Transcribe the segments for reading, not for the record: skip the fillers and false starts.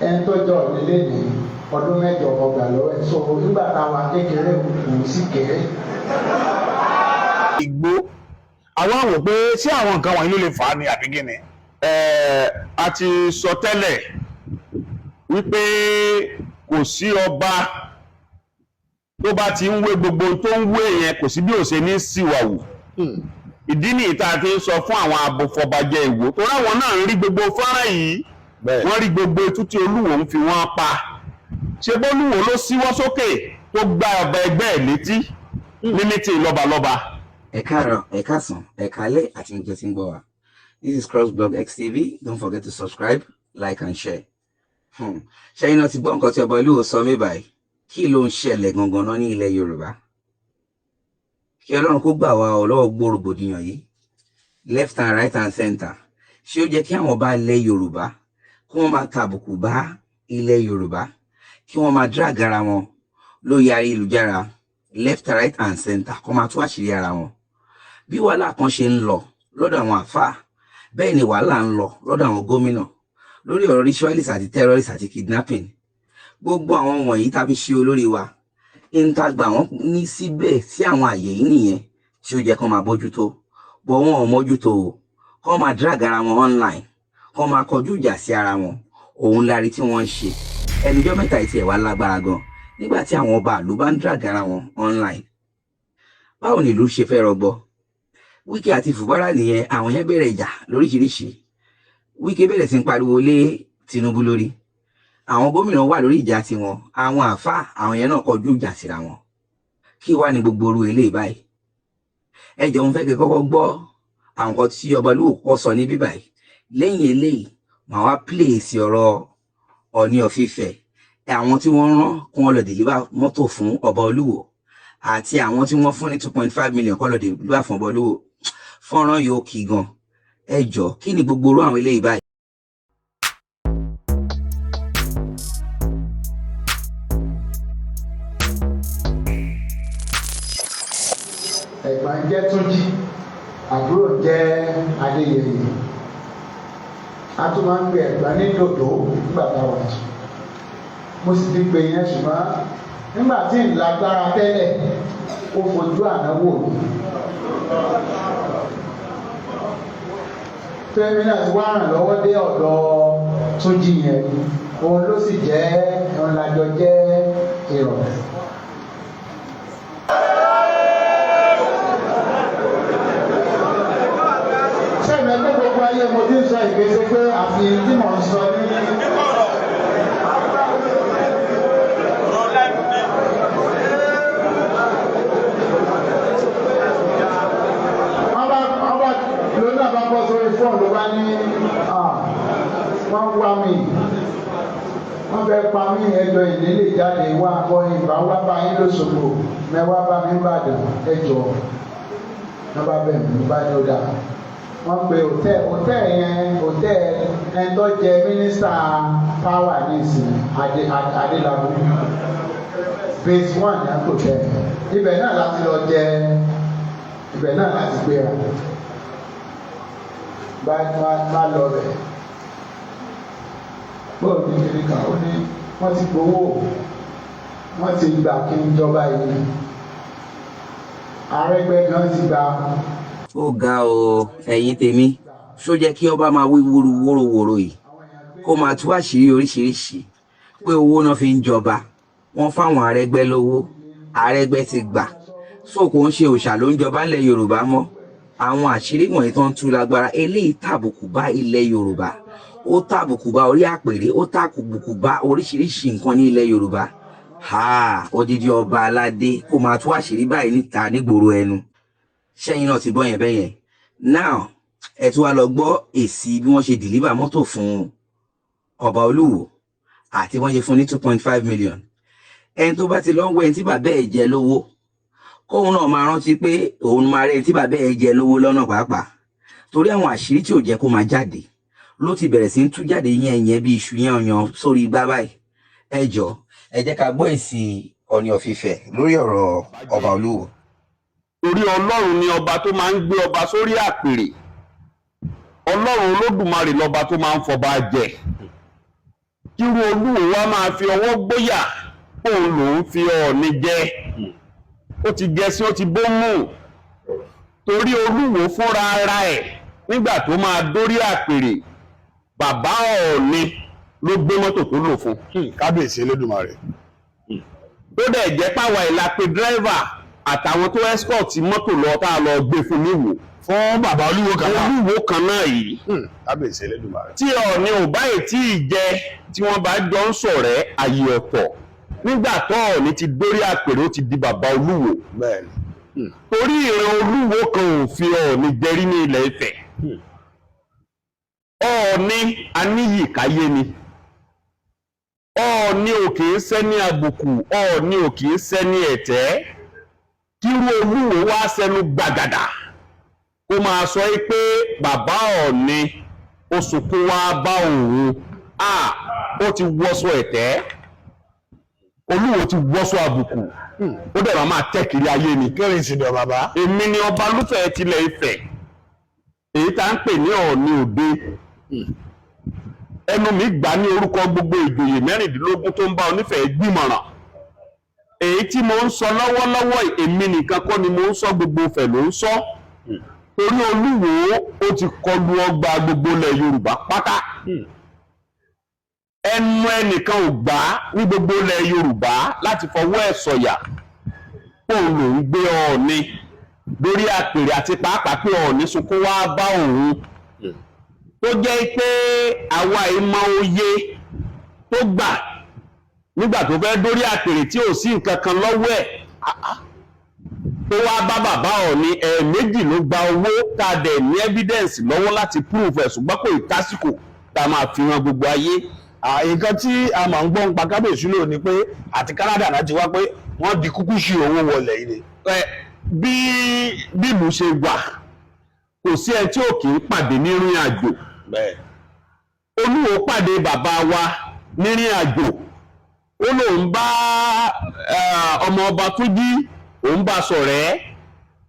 Ẹni tó jọ nílé ní ọdún 8 ọgbà lọ́wọ́ ẹ̀, so nígbà táwa kékeré, òun sì kéré. Igbó àwọn àwò pé ṣé àwọn nǹkan wọ̀nyí ló lè fà á ní àbí kí ni? A ti sọ tẹ́lẹ̀ wípé kò sí ọba tó bá ti ń wé gbogbo tó ń wé yẹn, kò sí bí ò ṣe ní síwàwù. Ìdí nìyí tá a fi ń sọ fún àwọn abòfọbàjẹ Ìwó, torí àwọn náà ń rí gbogbo fọ́nrán yìí, wọ́n rí gbogbo etú tí Olúwo ń fi wọ́n pa. Ṣé bólúwo ló síwọ́ sókè tó gbá ọba ẹgbẹ́ ẹ̀ létí ní mítì lọ́balọ́ba? Ẹ káàárọ̀, ẹ káàsán, ẹ káalẹ́ àti níjẹ tí ń gbọ́ wa. This is Crossblog XTV. Don't forget to subscribe, like and share. Ṣẹ́yìn náà ti gbọ́ nǹkan tí ọba Olúwo sọ mí báyìí. Kí ló ń ṣẹlẹ̀ gangan náà ní ilẹ̀ Yorùbá? Kí Ọlọ́run kó gbà wá ọ lọ́wọ́ gbòrògbòdìyàn yìí, left and right and center. Ṣé ó jẹ́ kí àwọn ọba ilẹ̀ Yorùbá kí wọ́n máa tàbùkù bá ilẹ̀ Yorùbá, kí wọ́n máa drag ara wọn lórí ayélujára, left, right and center, kó máa tú àṣírí ara wọn? Bí wàhálà kan ṣe ń lọ lọ́dọ̀ àwọn àfáà, bẹ́ẹ̀ ni wàhálà ń lọ lọ́dọ̀ àwọn gómìnà lórí ọ̀rọ̀ ritualist àti terrorist àti kidnapping. Gbogbo àwọn wọ̀nyí tàbí ṣe olórí wa ń ta gbà wọ́n ní síbẹ̀ sí àwọn àyè yìí nìyẹn tí ó jẹ́ kó máa bójútó bọ́. Wọn ò mójútó o. Kó máa drag ara wọn online, kó máa kọjú ìjà sí ara wọn, òun lárí tí wọ́n ń ṣe. Ẹnujọ́ mẹ́ta ìtì ẹ̀ wá lágbára gan. Nígbà tí àwọn ọba àlú bá ń drag ara wọn online, báwo ni ìlú ṣe fẹ́ rọgbọ? Wike àti Fubara nìyẹn, àwọn yẹn bẹ̀rẹ̀ ìjà lóríṣiríṣi. Wike bẹ̀rẹ̀ sí ń pariwo lé Tinubu lórí. Àwọn gómìnà wà lórí ìjà tiwọn, àwọn àáfàá, àwọn yẹn náà kọjú ìjà síra wọn. Kí wàá ní gbogbo orú eléyìí báyìí? Ẹ jọ̀ọ́, ń fẹ́ kẹ́ kọ́kọ́ gbọ́ àwọn nǹkan tí ọba Olúwo kọ́ sọ ní bíbáyìí. Lẹ́yìn eléyìí, màá wá play sí ọ̀rọ̀ Ọọ̀ni of Ifẹ̀, àwọn tí wọ́n rán kí wọ́n lọ deliver mọ́tò fún ọba Olúwo àti àwọn tí wọ́n fún ní 2.5 million kó lọ deliver fún ọba Olúwo. Fọ́nrán yóò kí gan. Ẹ jọ, kí ni gbogbo orú àwọn eléyìí báyìí? Ẹ̀gbọ́n jẹ́ Túnjí, àbúrò jẹ́ Adéyẹyè. A tún máa ń gbé ẹ̀gbọ́n ní dòdò nígbà táwa jù. Mo sì ti gbé yẹn, ṣùgbọ́n nígbà tí ń lágbára tẹ́lẹ̀, ó fojú àná wò mí. Fẹ́mi náà ti wá ràn lọ́wọ́ dé ọ̀dọ̀ Túnjí yẹn, òun ló sì jẹ́ òun lájọ jẹ́ ìrọ̀lẹ́. Sẹ́mi ẹgbẹ́ gbogbo ayé mo ti ń sọ ìgbésẹ̀ pé àfi tí mò ń sọ ní. Wọ́n bá lónà bá bọ́ sórí fóònù, ló bá ní wọ́n wá mi, wọ́n fẹ́ pa mí, ẹjọ́ ìdílé jáde wá bọ́ ìbá wá bá yín lóṣogbo, mẹ́wàá bá mi bàdàn, ẹjọ́ wọ́n bá bẹ̀ mí bá ní ó dáa. Wọ́n pe hòtẹ́ẹ̀, hòtẹ́ẹ̀ yẹn, hòtẹ́ẹ̀ ẹni tó jẹ mínísítà power ní ìsìn, Adélábù, Base One ní hòtẹ́ẹ̀. Ibẹ̀ náà láti lọ jẹ, ibẹ̀ náà láti gbéra bá bá lọ rẹ̀. Bóòlù ní kiri kan, ó ní wọ́n ti gbowó, wọ́n ti gbà kí n jọba yìí, Arẹ́gbẹ́ gan ti gbà. Ó ga o! Ẹ̀yin tèmi, ṣó jẹ́ kí ọba máa wí wúru wóróworó yìí, kó máa tú àṣírí oríṣiríṣi pé owó náà fi ń jọba, wọ́n fáwọn Arẹ́gbẹ́ lówó, Arẹ́gbẹ́ ti gbà, so kò ń ṣe òòṣà ló ń jọba ńlẹ̀ Yorùbá mọ́? Àwọn àṣírí wọ̀nyí tó ń tú lágbára. Eléyìí tàbùkù bá ilẹ̀ Yorùbá, ó tàbùkù bá orí àpèrè, ó tàbùkù bá oríṣiríṣi nǹkan ní ilẹ̀ Yorùbá. Ha, odidi ọba aládé kó máa tú àṣírí báyìí níta nígboro ẹnu! Ṣẹ́yìn náà ti gbọ́ yẹn bẹ́yẹn. Now, ẹ tún wá lọ gbọ́ èsì bí wọ́n ṣe deliver mọ́tò fún ọba Olúwo àti wọ́n ṣe fún ní 2.5 million. Ẹni tó bá ti lọ ń wọ ẹni tí bàbá ẹ̀ jẹ lówó, kóun náà máa rántí pé òun máa rí ẹni tí bàbá ẹ̀ jẹ lówó lọ́nà pàápàá, torí àwọn àṣírí tí ò jẹ́ kó máa jáde ló ti bẹ̀rẹ̀ sí ń tú jáde yẹn yẹn bí iṣu yẹn yan sórí igbá báyìí. Ẹ jọ, ẹ jẹ́ ká gbọ́ èsì Ọọ̀ni of Ifẹ̀ lórí ọ̀rọ̀ ọba Olúwo. Torí Ọlọ́run ni ọba tó máa ń gbé ọba sórí àpèrè, Ọlọ́run Olódùmarè lọ́ba tó máa ń fọba jẹ. Kíru Olúwo wa máa fi ọwọ́ gbóyà òun lòún fi Ọọ̀ni jẹ. Ó ti gẹ sí, ó ti bó mú, torí Olúwo fúnra ara ẹ̀ nígbà tó máa dórí àpèrè, bàbá Ọọ̀ni ló gbé mọ́tò tó lò fún. Kábíyèsí Elédùmarè. Tó dẹ̀ jẹ́ páwa ìlàpé driver àtàwọn tó escort mọ́tò lọ tá a lọ gbé fún níwò. Fún bàbá Olúwo kan náà. Olúwo kan náà yìí. Kábíyèsí Elédùmarè. Tí Ọọ̀ni ò báyìí tí ì jẹ, tí wọ́n bá jọ ń ṣọ̀rẹ́ àyè ọ̀tọ̀, nígbà tó Ọọ̀ni ti dórí àpèrè, ó ti di bàbá Olúwo. Torí ìran Olúwo kan ò fi Ọọ̀ni jẹrí ní ilẹ̀ Ifẹ̀. Ọọ̀ni aníyìkáyé ni. Ọọ̀ni ò kì í sẹ́ni àbùkù, Ọọ̀ni ò kì í sẹ́ni ẹ̀tẹ́. Kírú Olúwo wá sẹ́nu gbàgàdà kó máa sọ yí pé bàbá Ọọ̀ni ó sunkún wá bá òun, a ó ti wọṣọ ẹ̀tẹ́, Olúwo ti wọṣọ àbùkù, ó dẹ̀ máa tẹ́ kiri ayé ni. Kẹrin sì dọ̀ bàbá. Èmi ni ọba lúfẹ̀ẹ́ tilẹ̀ Ifẹ̀, èyí tá ń pè ní Ọọ̀ni Òde. Ẹnu mi gbà ní orúkọ gbogbo ìjòyè 16 tó ń bá onífẹ̀ẹ́ gbìmọ̀ràn. Èyí tí mo ń sọ lọ́wọ́lọ́wọ́, èmi nìkan kọ́ ni mo ń sọ, gbogbo Ifẹ̀ ló ń sọ, torí Olúwo ó ti kọlu ọgbà gbogbo ilẹ̀ Yorùbá pátá. Ẹnu ẹnìkan ò gbà ní gbogbo ilẹ̀ Yorùbá láti fọwọ́ ẹ̀ sọ̀yà òun lòún gbé Ọọ̀ni lórí àpèrè, àti pàápàá pé Ọọ̀ni sunkún wá bá òun, tó jẹ́ pé àwa ìmọ̀ oyè tó gbà nígbà tó fẹ́ dórí àpèrè tí ò sí nǹkan kan lọ́wọ́ ẹ̀ tó wá bá bàbá Ọọ̀ni, ẹ̀ẹ̀mejì ló gba owó, tá a dẹ̀ ní evidence lọ́wọ́ láti prove ẹ̀, ṣùgbọ́n kò ì tásìkò tá a máa fi hàn gbogbo ayé. Nǹkan tí a máa ń gbọ́ ń pa kábíyèsí lò ní pé àti Canada láti wá pé wọ́n di kúkú sí owó wọlé yìí ni. Bí bílù ṣe wà, kò sí ẹ tí ò kì í pàdé nírìn àjò. Olúwo pàdé bàbá wa nírìn àjò, ó lóun bá ọmọ ọba Túnjí, òun bá ṣọ̀rẹ́,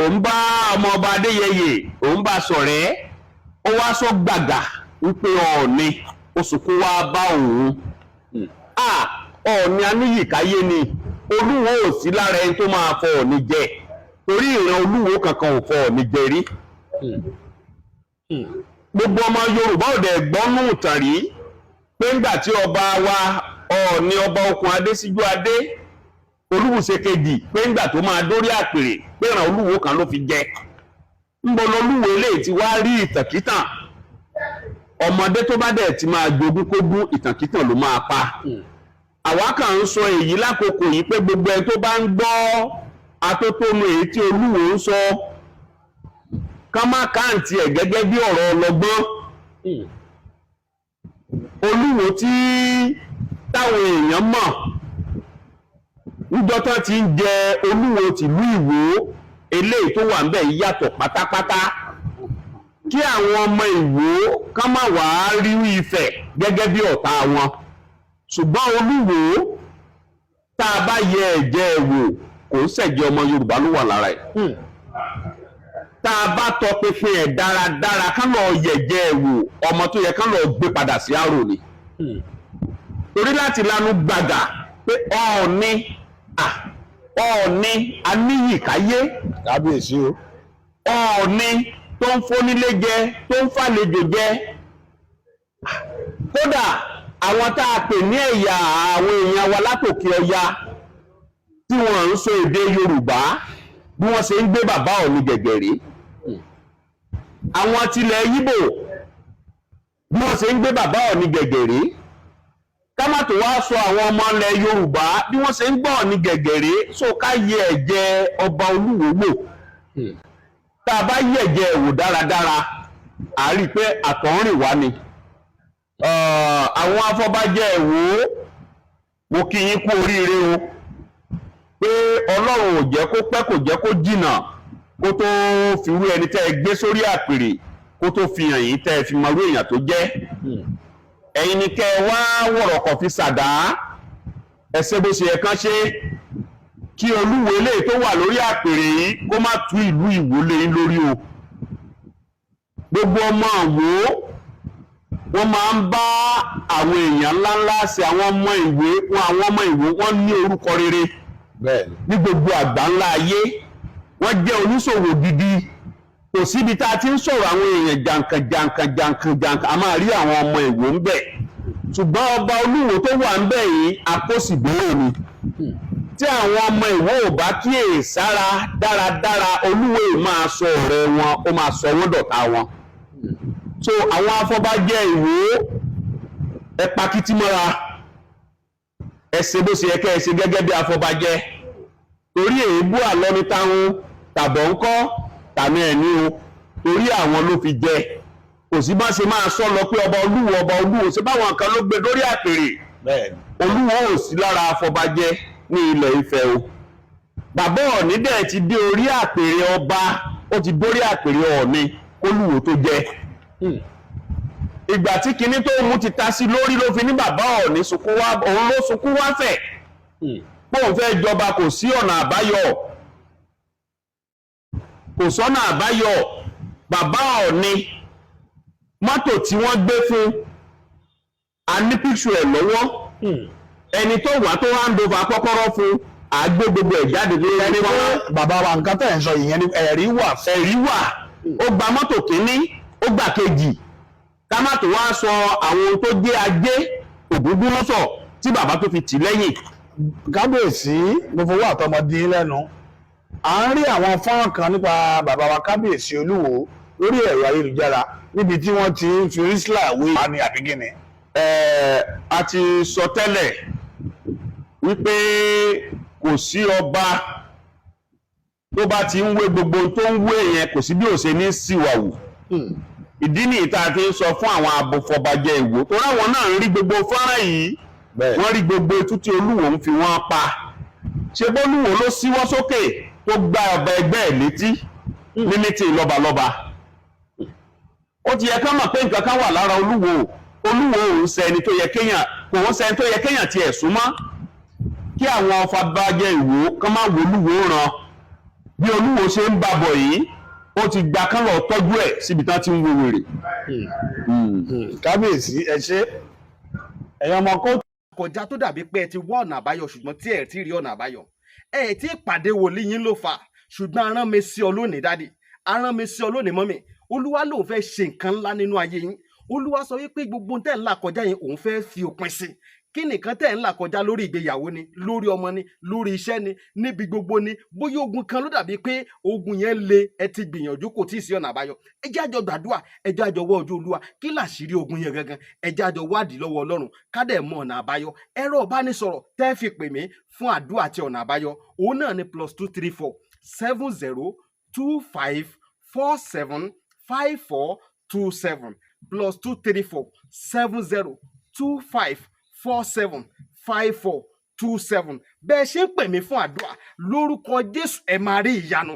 òun bá ọmọ ọba Adéyẹyè, òun bá ṣọ̀rẹ́. Ó wá sọ gbàgà wípé Ọọ̀ni ó sunkún wá bá òun. Ọọ̀ni aníyìkáyé ni. Olúwo ò sí lára ẹni tó máa fọ Ọọ̀ni jẹ, torí ìran Olúwo kankan ò fọ Ọọ̀ni jẹ rí. Gbogbo ọmọ Yorùbá ò dẹ̀ gbọ́nú ìtàn rí pé ńgbà tí ọba wa Ọọ̀ni ọba Okùn Adé síjú adé Olúwùsẹ kejì, pé ńgbà tó máa dórí àpèrè, pé ìran Olúwo kan ló fi jẹ. Ńbọ lolúwo eléyìí ti wá rí ìtànkítàn? Ọmọdé tó bá dẹ̀ ti máa jogún kógún, ìtànkítàn ló máa pa. Àwa kàn ń sọ èyí lákòókò yìí pé gbogbo ẹni tó bá ń gbọ́ atótónu èyí tí Olúwo ń sọ, ká má káàntì ẹ̀ gẹ́gẹ́ bí ọ̀rọ̀ ọlọ́gbọ́n. Olúwo tí táwọn èèyàn mọ̀ níjọ́ tán ti ń jẹ Olúwo tìlú Ìwó, eléyìí tó wà ńbẹ̀ yàtọ̀ pátápátá. Kí àwọn ọmọ Ìwó ká má wàá rí Ifẹ̀ gẹ́gẹ́ bí ọ̀tá wọn, ṣùgbọ́n Olúwo tá a bá yẹ ẹ̀jẹ̀ ẹ̀ wò, kò ń ṣẹ̀jẹ̀ ọmọ Yorùbá ló wà lára ẹ̀. Tá a bá tọpinpin ẹ̀ dáradára, ká lọ yẹ̀jẹ̀ ẹ̀ wò, ọmọ tó yẹ ká lọ gbé padà sí àrò ni. Torí láti lanu gbàgà pé Ọọ̀ni Ọọ̀ni aníyìkáyé. Kábíyèsí o. Ọọ̀ni tó ń fónílé jẹ, tó ń fàlejò jẹ, kódà àwọn tá a pè ní ẹ̀yà àwọn èèyàn wa látòkè ọya tí wọ́n ń sọ èdè Yorùbá, bí wọ́n ṣe ń gbé bàbá Ọọ̀ni gẹ̀gẹ̀ rí. Àwọn tilẹ̀ Yíbò, bí wọ́n ṣe ń gbé bàbá Ọọ̀ni gẹ̀gẹ̀ rí. Ká má tó wá sọ àwọn ọmọ ilẹ̀ Yorùbá, bí wọ́n ṣe ń gbọ́ Ọọ̀ni gẹ̀gẹ̀ rí. So ká yẹ ẹ̀jẹ̀ ọba Olúwo wò. Tá a bá yẹ̀jẹ̀ wò dáradára, à rí i pé àtọ̀húnrìn wá ni. Àwọn afọbajẹ Ìwó, mo kí yín kú oríire o, pé Ọlọ́run ò jẹ́ kó pẹ́, kò jẹ́ kó jìnnà kó tó fi rú ẹni tẹ́ ẹ gbé sórí àpèrè, kó tó fi hàn yín, tẹ́ ẹ fi mọrú èèyàn tó jẹ́. Ẹ̀yin ni kẹ́ ẹ wá wọ̀rọ̀kọ̀ fi ṣàdá ẹsẹ̀ bó ṣe yẹ kán ṣe, kí Olúwo eléyìí tó wà lórí àpèrè yìí kó má tú ìlú Ìwó lé yín lórí o. Gbogbo ọmọ Ìwó Wọ́n máa ń bá àwọn èèyàn ńláńlá ṣe. Àwọn ọmọ Ìwó wọn, àwọn ọmọ Ìwó, wọ́n ní orúkọ rere ní gbogbo àgbà ńlá ayé. Wọ́n jẹ́ oníṣòwò gidi. Kò síbi tá a ti ń sọ̀rọ̀ àwọn èèyàn jàǹkàn jàǹkàn jàǹkàn jàǹkàn, a máa rí àwọn ọmọ Ìwó ń bẹ̀. Ṣùgbọ́n ọba Olúwo tó wà ń bẹ̀ yìí, akóṣìbérò ni. Tí àwọn ọmọ Ìwó ò bá kíyè sára dáradára, Olúwo yìí máa sọ ọ̀rẹ́ wọn, ó máa sọ wọ́n dọ̀tá wọn. So àwọn afọbajẹ Ìwó, ẹ pakítí mọ́ra, ẹ ṣe bó ṣe yẹ kẹ́ ẹ ṣe gẹ́gẹ́ bí afọbajẹ, torí èébú àlọ́ ní táwọn tàbọ̀ ń kọ́ tàmí ẹ̀ ní o, torí àwọn ló fi jẹ. Kò sí bá ṣe máa sọ lọ pé ọba Olúwo, ọba Olúwo, ṣe báwọn kan ló gbé lórí àpèrè. Olúwo ò sí lára afọbajẹ ní ilẹ̀ Ifẹ̀ o. Bàbá Ọ̀ọ̀ni dẹ̀ ti dé orí àpèrè ọba, ó ti dórí àpèrè Ọ̀ọ̀ni kólúwo tó jẹ. Ìgbà tí kinní tó mú ti ta sí lórí ló fi ní bàbá Ọ̀ọ̀ni sunkún wá, òun ló sunkún wá fẹ̀ bóun fẹ́ jọba. Kò sí ọ̀nà àbáyọ, kò sọ́nà àbáyọ. Bàbá Ọ̀ọ̀ni, mọ́tò tí wọ́n gbé fún a ní picture ẹ̀ lọ́wọ́. Ẹni tó wà tó hand over kọ́kọ́rọ́ fún, àgbé gbogbo ẹ̀ jáde lórí Ẹni pé fọ́nrán. Bàbá wa, nǹkan tẹ̀ ń sọ ìyẹn ni ẹ̀rí wà fún. Ẹ̀rí wà. Ó gba mọ́tò kínní, ó gbà kejì, ká má tó wá sọ àwọn ohun tó jẹ́ ajé ògúngúnlọ́sọ̀ tí bàbá tó fi tì lẹ́yìn. Kábíyèsí, mo fowó àtọmọdé lẹ́nu. À ń rí àwọn fọ́nrán kan nípa bàbá wa Kábíyèsí Olúwo lórí ẹ̀rọ ayélujára níbi tí wọ́n ti ń fi Rizla wé ní àbí kíni? A ti sọ tẹ́lẹ̀ wípé kò sí ọba tó bá ti ń wé gbogbo tó ń wé yẹn, kò sí bí ò ṣe ní síwàwù. Ìdí nìyí tá a fi ń sọ fún àwọn abòfọbajẹ Ìwó, tó ráwọn náà ń rí gbogbo fọ́nrán yìí, wọ́n rí gbogbo etú tí Olúwo ń fi wọ́n pa. Ṣe bólúwo ló síwọ́ sókè tó gbá ọba ẹgbẹ́ ẹ̀ létí ní mítì lọ́balọ́ba? Ó ti yẹ ká mọ̀ pé nǹkan kan wà lára Olúwo. Olúwo òun ṣe ẹni tó yẹ kéèyàn, kò ń ṣe ẹni tó yẹ kéèyàn tiẹ̀ súnmọ́. Kí àwọn ọfabajẹ Ìwó kán má wo Olúwo ràn. Bí Olúwo ṣe ń bàbọ̀ yìí, ó ti gba kán lọ tọ́jú ẹ̀ síbi tán ti ń wo wèrè. Kábíyèsí, ẹ ṣé. Ẹ̀yin ọmọ kóòtù Kọjá tó dàbí pé ẹ ti wá ọ̀nà àbáyọ, ṣùgbọ́n tí ẹ ti rí ọ̀nà àbáyọ, ẹ ti pàdé wòlíì yín ló fà. Ṣùgbọ́n arán mi sí ọ lónìí, daddy, arán mi sí ọ lónìí, mummy. Olúwa lòun fẹ́ ṣe nǹkan ńlá nínú ayé yín. Olúwa sọ wípé gbogbo tẹ́ ń là kọjá yẹn, òun fẹ́ fi òpin sí. Kí nìkan tẹ́ ń là kọjá? Lórí ìgbéyàwó ni, lórí ọmọ ni, lórí iṣẹ́ ni, níbi gbogbo ni. Bóyá ogun kan ló dàbí pé ogun yẹn le, ẹ ti gbìyànjú, kò tí ì sí ọ̀nà àbáyọ. Ẹ jẹ́ àjọ gbàdúrà, ẹ jẹ́ àjọ wọ ojú Olúwa. Kí làṣírí ogun yẹn gangan? Ẹ jẹ́ àjọ wádìí lọ́wọ́ Ọlọ́run, ká dẹ̀ mọ ọ̀nà àbáyọ. Ẹ̀rọ ìbánisọ̀rọ̀ tẹ́ fi pè mí fún àdúrà àti ọ̀nà àbáyọ, òun náà ni +234 70 25 47 54 27, +234 70 25 47 54 27. Bẹ́ẹ̀ ṣe ń pè mí fún àdúrà, lórúkọ Jésù, ẹ máa rí ìyanu.